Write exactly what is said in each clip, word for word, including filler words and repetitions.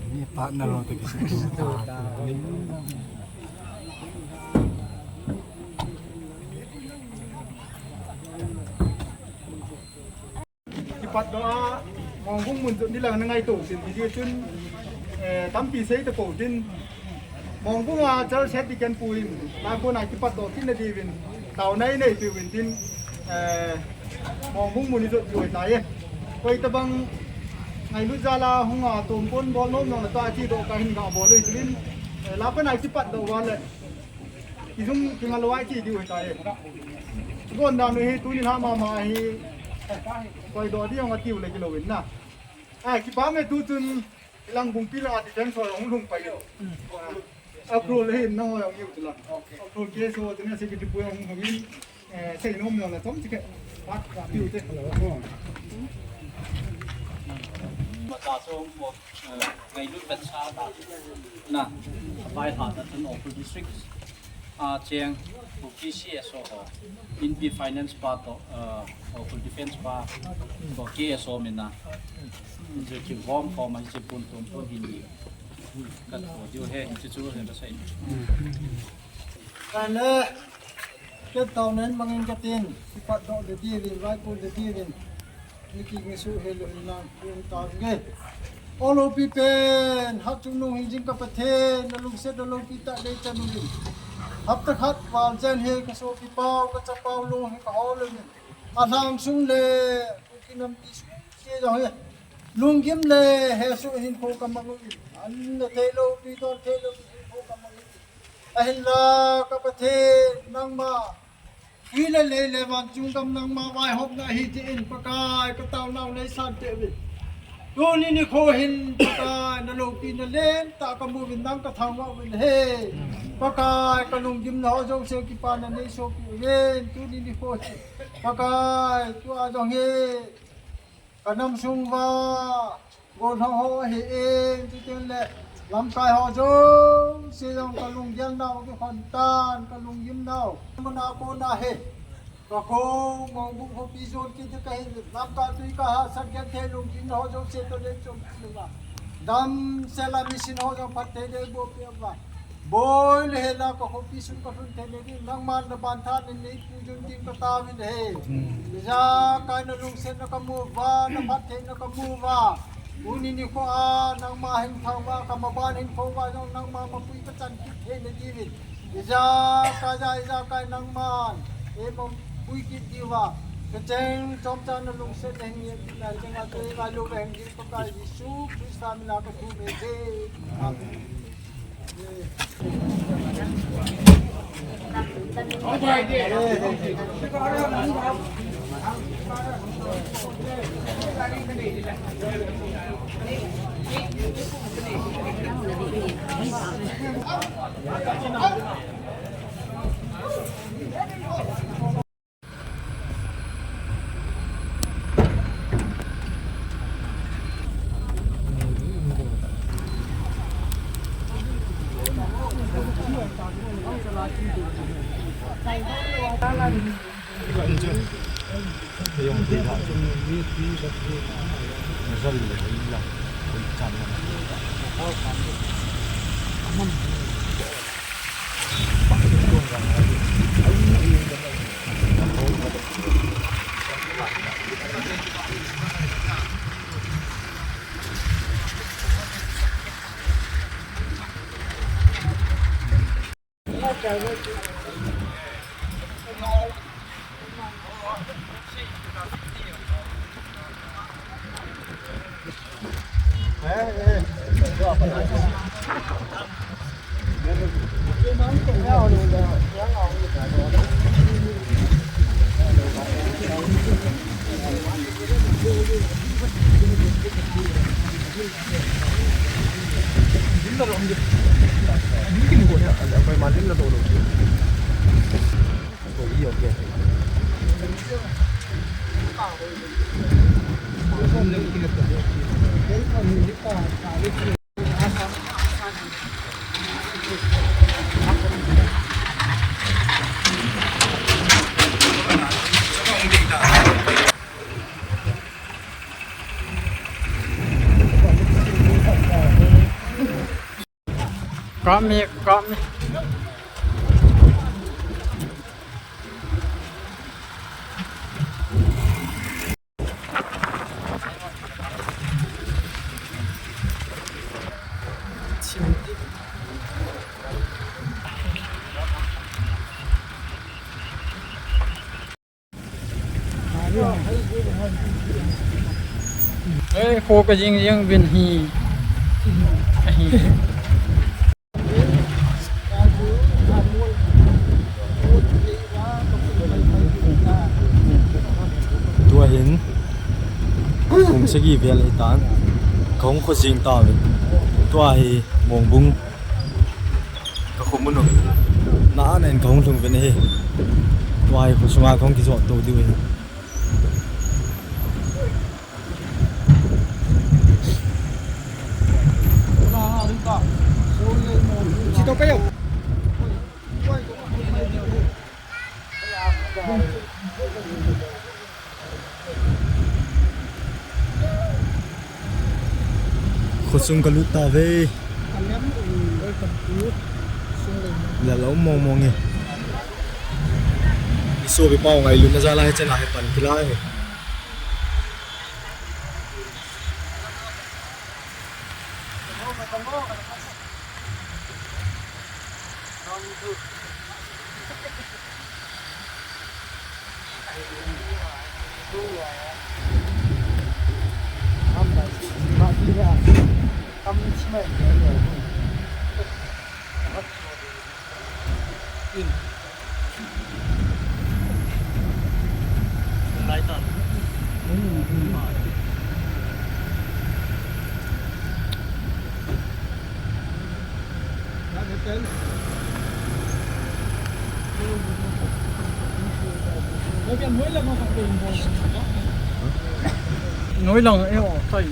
Ni partner ho to kisi. Kipatdoh a, Mongbung mun chun nilang na ngaito tin, hiti chun, eh, tampi sei tapou tin, Mongbung a church het ti ken pu in, na kona kipatdoh kit na diuvin, taona inei piuvin tin, eh, Mongbung mun i jot diu ahitai. Koi tabang ngailut jal a hung a tompon bol nom nom na ta chi doh ka hin ga bol u hitin, eh, la kona kipatdoh uva le. Kijum kingal lou a ichi diu ahitai. Gon dan u hi tuni lha mama hi. Koi doh ding jong atiu le kilou in na. Ai, kipah me tu chun Langpumpi lang a defense ho jong hung lhung pai. Ukhrul hi nangho jong hiu chula. Ukhrul K S O chun secretary pu jong hung hung in. Eh, sei nom jong le chom chikhe. Pat ka piu te. Mata som mo. Ngailut vetsahna, apailhahna chun Ukhrul District a cheng Kuki C S O ho, Inpi Finance pa toh, eh, Ukhrul Defense pa toh K S O min a, hiche kivom khom a hiche pun tum pun hin ni. Ka tho diu he, hiche chu he ka sei. Kane, kei taona in mangin katin, kipatdoh le diuvin, vaikul le diuvin. Niki ngisu helou in lang, kum tang nge. O loupi pen, hatchungnung hingjing ka Pathen, nalungset na loupi tah dei chan uvin. Hapta khat val jen hi ka sopi pau, ka chapau lung hi ka hol uvin. Alhang sung le, Kuki nampi sung se jong hi. Lunggim le, hesoh hinkho ka mang uvin. An na theilou pi, don theilou pi hinkho ka mang uvin. Ahinla ka Pathen nangma, tui le lei le van chung gam nangma vaihopna ahi tin Pakai ka taonau nei san teh uvin. Tuni nikho hin Pakai na loupina lentah ka mu uvin nang ka thangvah uvin ahi. Pakai ka lunggimna ho jouse kipana nei sopi uvin tuni nikho hin. Pakai tua jong hi ka nam sung uva gollhang ho ahi in, chuteng le lamkai ho jouse jong ka lunggel nau kikhon tan, ka lunggim nau. Muna kona hi ka ko Mongbung khopi jon kit ding kahi, lamkai tui ka hahsat genthei lunggim ho jouse toh le chom kit uva. Damsel a mission ho jong phatthei dei boh peh uva. Boi le hela ka khopi sung ka lhun thei le ding, nangman na ban tha nei nei pu jun ding ka taovin ahi. Ijakai na lungsetna ka mu uva, na phattheina ka mu uva. Tuni nikho a nangma hin thangvah, ka maban hin thouva jong nangma mapui ka chan kit thei na diuvin. Ijakai ja, ijakai nangman eimapui kit diuva. Ka cheng chomcha na lungsetna hin ngen kit na, ijakai ka ngai lou ka hin ding Pakai Jesu Christa mina ka thum e. Amen. Kami, kami. Ei, kho ka jing jing vin hi. Ahi. Tua hin kum sagi vel ahitan, ka hung kho jing tauvin. Tua hi Mongbung ka khomun u. Na an in ka hung lhung uvin ahi. Tua hi khosunga ka hung kijot to diu ahi. Khosung ka lut tauve. Lel a um mong mong e. I sopi pau ngailutna jal a hiche na hi pan kila e. Noi lang, eh, oh, tai.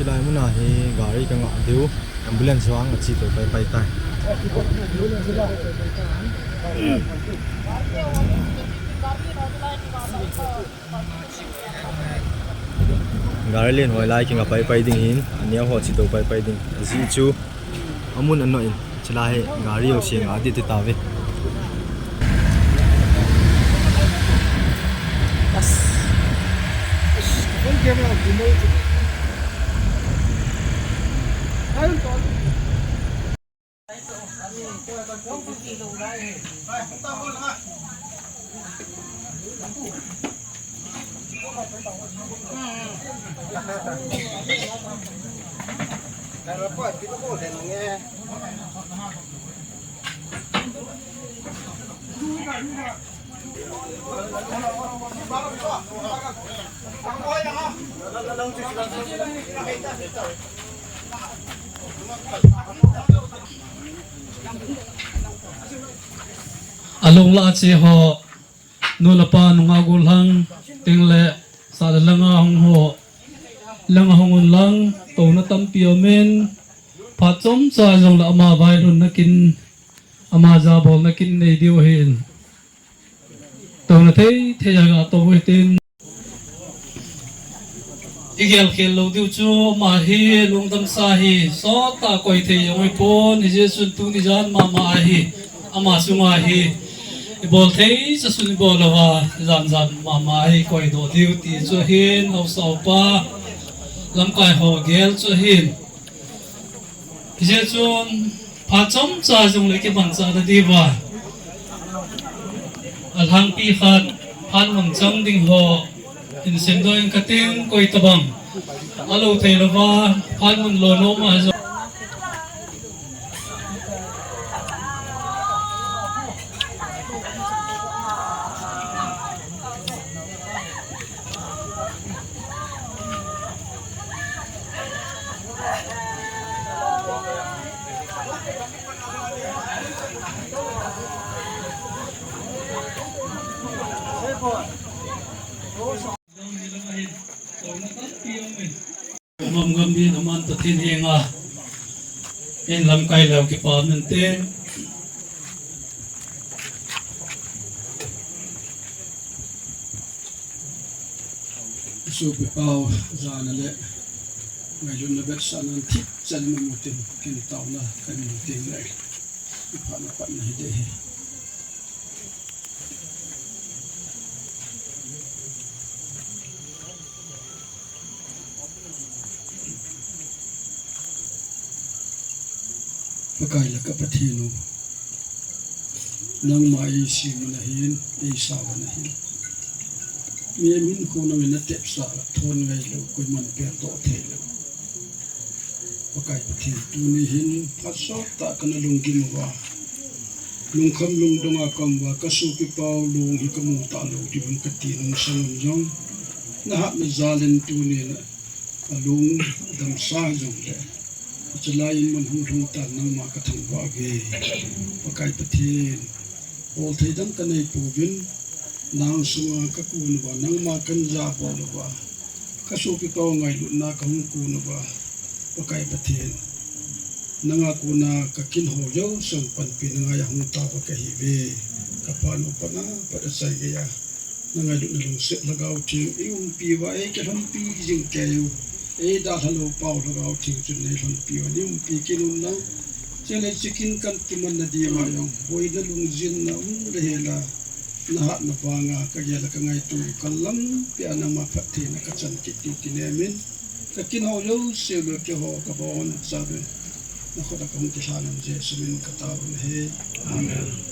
Chilai muna hi gari ka ngah diu, ambulance vang a chi to pai pai tai. Gari len hoi lai kinga pai pai ding hin, ania ho chi to pai pai ding. Ji chu amun ano in, chila he gari ho se nga di ti ta ve. Alung la chi ho, nu le pa nunga gulhang, ting le sa le langa hung ho, langa hung un lang, tona tampi amin, phat chomcha jong le ama vailhun nakin, ama jabol nakin nei diu ahin. Tona thei thei a ga to hitin. I gel khel lou diu chu ama hi lungdam sa hi, sot a koi thei jong hi pon, hi Jesu tuni jan mama hi, ama sunga hi, i bol thei sa sun i bol lou a, jan jan mama hi koi doh diu ti chu hin, hausa upa, lamkai ho gel chu hin. Hijeh chun, phat chomcha jong le kimanchah na diuva, alhangpi khat, phat mun chang ding ho, hin simdoh in kating, koi tabang alou thei louva, phat mun lo nom a jong. Gam gam din aman Pathen henga in lamkai leu kipa nante. Sopi pau jana le ngailutna vetsahnan thipchan in um utin, kin taona kahin mu teng le, iphatna patna hiding ahi. Pakai le ka Pathen u, nangma eisem u nahin, eisao u nahin. Mihem hinkho nangin natepsa, thon ngai lou, koiman peldoh thei lou. Pakai Pathen, tuni hin phat sot tah kana lunggim uva, lungkham lungdonga ka um uva, ka sopi pau long hi kamu talou diuvin kati nung sangun jong, nahatna jalin tunin alung adamsa jongle, Chulai in mun hung lhung tan nangma kathangvah uve. Pakai Pathen, bolthei dang kanei pouvin, nang sunga kakun uva, nangma kanjabol uva, kasopi pau ngailutna kahung kun uva, Pakai Pathen, nanga kona kakin ho jouse panpi nangai a hung tauva kahiuve. Kapanu pana pat achai geiya nangailutna lungset Lhagao Theng eiumpi uva, eikilhonpi jing keiyu, eidalhalou pau Lhagao Theng chun neilhonpi uva, neiumpi kit un lang. Chule hiche kin kan kimanna diuva jong boina lungjinna um le hela, nahatna vanga kagel a kangaito u kalampi a nangma phattheina kachan kit diu kinemin, kakin ho jouse le keiho kabonchauvin nakhut a kahung kilhan un Jesu min in katao u ahi. Amen.